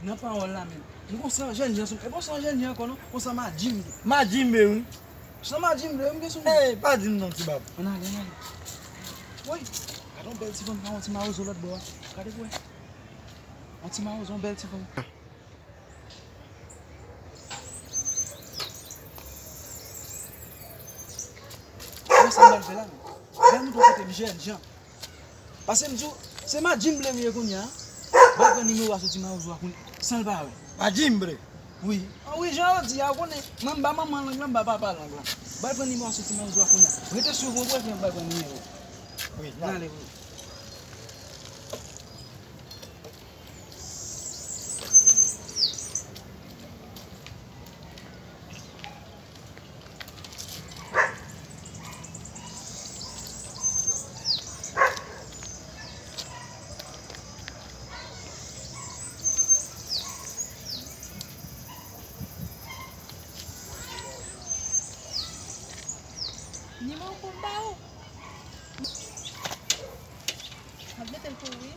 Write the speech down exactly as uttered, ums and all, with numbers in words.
Nan pawòl la menm. M gon san jènjan sou m. E bon san jènjan ankò non. Gon san madjim tou. Madjim vre wi. San madjim vre wi m gen sou mwen. Ey, pa di m non ti bab. Ann ale, ann ale. Woy, gade yon bèl ti fanm nan yon ti mawozo lòt bò a. Gade pou wè. Yon ti mawozo, yon bèl ti fanm. Wè sa m pral fè la menm. Gade m tou kote m jènjan. Pase m di w, se madjim vle m ye kounye a. Bay pran nimewo a sou ti mawozo a kounye a, san l pa wè. Madjim vle? Wi. An wi, jan yo di a, ou konnen, mwen m ba manman lang lan, m ba papa lang lan. Bay pran nimewo a sou ti mawozo a kounye a. Rete swiv mwen pou w fè m bay pran nimewo. Wi, n ale wi. Nimewo pou m ba ou. M ap mete l pou ou wi.